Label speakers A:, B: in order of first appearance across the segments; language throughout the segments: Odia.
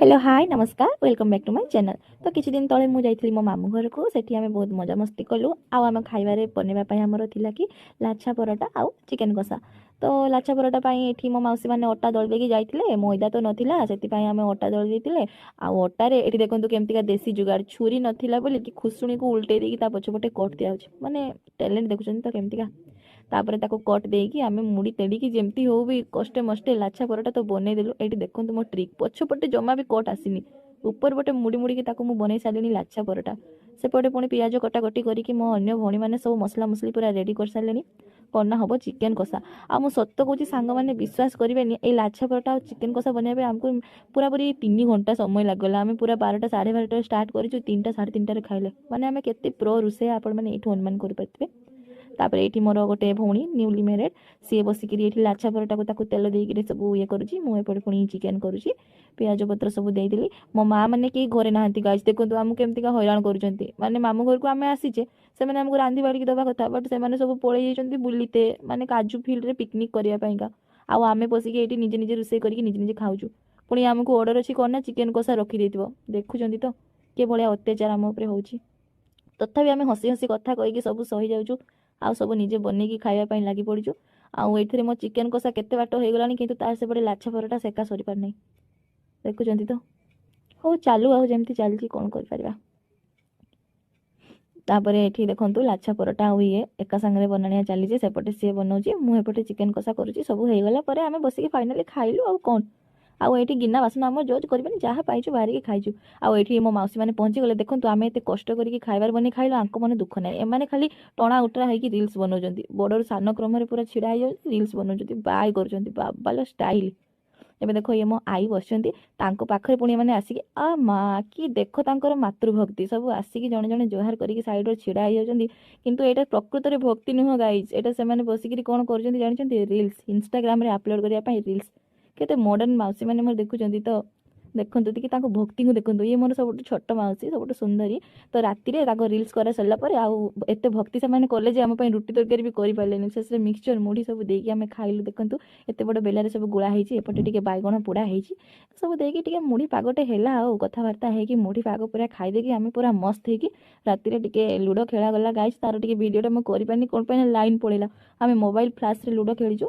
A: ହ୍ୟାଲୋ, ହାଇ, ନମସ୍କାର, welcome back to my channel। ତ କିଛି ଦିନ ତଳେ ମୁଁ ଯାଇଥିଲି ମୋ ମାମୁଁ ଘରକୁ। ସେଠି ଆମେ ବହୁତ ମଜାମସ୍ତି କଲୁ। ଆଉ ଆମେ ଖାଇବାରେ ବନେଇବା ପାଇଁ ଆମର ଥିଲା କି ଲାଛା ପରଟା ଆଉ ଚିକେନ୍ କଷା। ତ ଲାଛା ପରଟା ପାଇଁ ଏଠି ମୋ ମାଉସୀ ମାନେ ଅଟା ଦଳି ଦେଇକି ଯାଇଥିଲେ। ମଇଦା ତ ନଥିଲା, ସେଥିପାଇଁ ଆମେ ଅଟା ଦଳି ଦେଇଥିଲେ। ଆଉ ଅଟାରେ ଏଠି ଦେଖନ୍ତୁ କେମିତିକା ଦେଶୀ ଯୁଗାଡ଼। ଛୁରୀ ନଥିଲା ବୋଲିକି ଖୁସୁଣିକୁ ଉଲଟେଇ ଦେଇକି ତା ପଛପଟେ କଟ୍ ଦିଆହେଉଛି। ମାନେ ଟ୍ୟାଲେଣ୍ଟ ଦେଖୁଛନ୍ତି ତ କେମିତିକା? ତାପରେ ତାକୁ କଟ୍ ଦେଇକି ଆମେ ମୁଡ଼ି ତେଡ଼ିକି ଯେମିତି ହଉ ବି କଷ୍ଟେ ମଷ୍ଟେ ଲାଛା ପରଟା ତ ବନେଇଦେଲୁ। ଏଇଠି ଦେଖନ୍ତୁ ମୋ ଟ୍ରିକ୍, ପଛପଟେ ଜମା ବି କଟ୍ ଆସିନି, ଉପର ପଟେ ମୁଡ଼ି ମୁଡ଼ିକି ତାକୁ ମୁଁ ବନେଇ ସାରିଲିଣି ଲାଛା ପରଟା। ସେପଟେ ପୁଣି ପିଆଜ କଟାକଟି କରିକି ମୋ ଅନ୍ୟ ଭଉଣୀମାନେ ସବୁ ମସଲା ମସଲି ପୁରା ରେଡ଼ି କରିସାରିଲେଣି। ବନା ହେବ ଚିକେନ୍ କଷା। ଆଉ ମୁଁ ସତ କହୁଛି ସାଙ୍ଗମାନେ, ବିଶ୍ୱାସ କରିବେନି, ଏଇ ଲାଛା ପରଟା ଆଉ ଚିକେନ୍ କଷା ବନେଇବା ପାଇଁ ଆମକୁ ପୁରାପୁରି 3 ଘଣ୍ଟା ସମୟ ଲାଗିଗଲା। ଆମେ ପୁରା 12ଟା 12:30ରେ ଷ୍ଟାର୍ଟ କରିଛୁ, 3ଟା 3:30ରେ ଖାଇଲେ। ମାନେ ଆମେ କେତେ ପ୍ରୋ ରୋଷେଇଆ, ଆପଣମାନେ ଏଇଠୁ ଅନୁମାନ କରିପାରୁଥିବେ। ତାପରେ ଏଇଠି ମୋର ଗୋଟେ ଭଉଣୀ ନ୍ୟୁଲି ମ୍ୟାରେଡ୍, ସିଏ ବସିକିରି ଏଇଠି ଲାଛା ପରଟାକୁ ତାକୁ ତେଲ ଦେଇକିରି ସବୁ ଇଏ କରୁଛି। ମୁଁ ଏପଟେ ପୁଣି ଚିକେନ୍ କରୁଛି, ପିଆଜ ପତ୍ର ସବୁ ଦେଇଦେଲି। ମୋ ମା ମାନେ କେହି ଘରେ ନାହାନ୍ତି ଗାଇସ୍। ଦେଖନ୍ତୁ ଆମକୁ କେମିତିକା ହଇରାଣ କରୁଛନ୍ତି। ମାନେ ମାମୁଁ ଘରକୁ ଆମେ ଆସିଛେ, ସେମାନେ ଆମକୁ ରାନ୍ଧି ବାଢ଼ିକି ଦେବା କଥା, ବଟ୍ ସେମାନେ ସବୁ ପଳେଇ ଯାଇଛନ୍ତି ବୁଲିତେ, ମାନେ କାଜୁ ଫିଲ୍ଡରେ ପିକନିକ୍ କରିବା ପାଇଁକା। ଆଉ ଆମେ ବସିକି ଏଇଠି ନିଜେ ନିଜେ ରୋଷେଇ କରିକି ନିଜେ ନିଜେ ଖାଉଛୁ। ପୁଣି ଆମକୁ ଅର୍ଡ଼ର ଅଛି କ'ଣ ନା ଚିକେନ୍ କଷା ରଖିଦେଇଥିବ। ଦେଖୁଛନ୍ତି ତ କିଏ ଭଳିଆ ଅତ୍ୟାଚାର ଆମ ଉପରେ ହେଉଛି? ତଥାପି ଆମେ ହସି ହସି କଥା କହିକି ସବୁ ସହିଯାଉଛୁ ଆଉ ସବୁ ନିଜେ ବନେଇକି ଖାଇବା ପାଇଁ ଲାଗି ପଡ଼ିଛୁ। ଆଉ ଏଥିରେ ମୋ ଚିକେନ୍ କଷା କେତେ ବାଟ ହେଇଗଲାଣି, କିନ୍ତୁ ତାର ସେପଟେ ଲାଛା ପରଟା ସେକା ସରିପାରୁନାହିଁ। ଦେଖୁଛନ୍ତି ତ? ହଉ, ଚାଲୁ ଆଉ ଯେମିତି ଚାଲିଛି, କ'ଣ କରିପାରିବା? ତାପରେ ଏଠି ଦେଖନ୍ତୁ, ଲାଛା ପରଟା ଆଉ ଇଏ ଏକା ସାଙ୍ଗରେ ବନାଣିଆ ଚାଲିଛି। ସେପଟେ ସିଏ ବନଉଛି, ମୁଁ ଏପଟେ ଚିକେନ୍ କଷା କରୁଛି। ସବୁ ହେଇଗଲା ପରେ ଆମେ ବସିକି ଫାଇନାଲି ଖାଇଲୁ, ଆଉ କ'ଣ? ଆଉ ଏଇଠି ଗିନା ବାସନ ଆମର ଜଜ୍ କରିବେନି, ଯାହା ପାଇଛୁ ବାହାରିକି ଖାଇଛୁ। ଆଉ ଏଇଠି ମୋ ମାଉସୀ ମାନେ ପହଞ୍ଚିଗଲେ। ଦେଖନ୍ତୁ, ଆମେ ଏତେ କଷ୍ଟ କରିକି ଖାଇବାର ବନେଇ ଖାଇଲୁ, ଆଙ୍କ ମନେ ଦୁଃଖ ନାହିଁ। ଏମାନେ ଖାଲି ଟଣା ଉଟରା ହେଇକି ରିଲ୍ସ ବନଉଛନ୍ତି। ବଡ଼ରୁ ସାନ କ୍ରମରେ ପୁରା ଛିଡ଼ା ହେଇଯାଉଛନ୍ତି, ରିଲ୍ସ ବନଉଛନ୍ତି, ବାଇ କରୁଛନ୍ତି, ବାବାଲ ଷ୍ଟାଇଲ୍। ଏବେ ଦେଖ, ଇଏ ମୋ ଆଈ ବସିଛନ୍ତି, ତାଙ୍କ ପାଖରେ ପୁଣି ଏମାନେ ଆସିକି, ଆ ମା କି ଦେଖ ତାଙ୍କର ମାତୃଭକ୍ତି, ସବୁ ଆସିକି ଜଣେ ଜଣେ ଜୁହାର କରିକି ସାଇଡ଼ରେ ଛିଡ଼ା ହେଇଯାଉଛନ୍ତି। କିନ୍ତୁ ଏଇଟା ପ୍ରକୃତରେ ଭକ୍ତି ନୁହଁ ଗାଇଜ୍। ଏଇଟା ସେମାନେ ବସିକିରି କ'ଣ କରୁଛନ୍ତି ଜାଣିଛନ୍ତି? ରିଲ୍ସ ଇନଷ୍ଟାଗ୍ରାମରେ ଅପଲୋଡ଼ କରିବା ପାଇଁ ରିଲ୍ସ। କେତେ ମଡ଼ର୍ଣ୍ଣ ମାଉସୀ ମାନେ ମୋର, ଦେଖୁଛନ୍ତି ତ? ଦେଖନ୍ତୁ ଟିକେ ତାଙ୍କ ଭକ୍ତିଙ୍କୁ ଦେଖନ୍ତୁ। ଇଏ ମୋର ସବୁଠୁ ଛୋଟ ମାଉସୀ, ସବୁଠୁ ସୁନ୍ଦରୀ। ତ ରାତିରେ ତାଙ୍କ ରିଲ୍ସ କରା ସରିଲା ପରେ ଆଉ ଏତେ ଭକ୍ତି ସେମାନେ କଲେ ଯେ ଆମ ପାଇଁ ରୁଟି ତରକାରୀ ବି କରିପାରିଲେନି। ଶେଷରେ ମିକ୍ସଚର ମୁଢ଼ି ସବୁ ଦେଇକି ଆମେ ଖାଇଲୁ। ଦେଖନ୍ତୁ, ଏତେ ବଡ଼ ବେଲାରେ ସବୁ ଗୋଳା ହେଇଛି। ଏପଟେ ଟିକେ ବାଇଗଣ ପୋଡ଼ା ହେଇଛି। ସବୁ ଦେଇକି ଟିକେ ମୁଢ଼ି ପାଗଟେ ହେଲା ଆଉ କଥାବାର୍ତ୍ତା ହେଇକି ମୁଢ଼ି ପାଗ ପୁରା ଖାଇଦେଇକି ଆମେ ପୁରା ମସ୍ତ ହେଇକି ରାତିରେ ଟିକେ ଲୁଡ଼ୋ ଖେଳାଗଲା ଗାଇସ୍। ତାର ଟିକେ ଭିଡ଼ିଓଟା ମୁଁ କରିପାରିନି। କ'ଣ ପାଇଁ ନା ଲାଇନ୍ ପଳେଇଲା। ଆମେ ମୋବାଇଲ ଫ୍ଲାସ୍ରେ ଲୁଡ଼ୋ ଖେଳିଛୁ।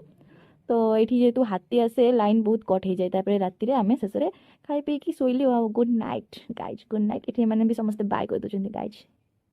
A: ତ ଏଇଠି ଯେହେତୁ ହାତୀ ଆସେ, ଲାଇନ୍ ବହୁତ କଟ୍ ହେଇଯାଏ। ତାପରେ ରାତିରେ ଆମେ ଶେଷରେ ଖାଇ ପିଇକି ଶୋଇଲୁ। ଆଉ good night guys, good night। ଏଠି ଏମାନେ ବି ସମସ୍ତେ ବାଏ କରିଦେଉଛନ୍ତି ଗାଇଜ୍।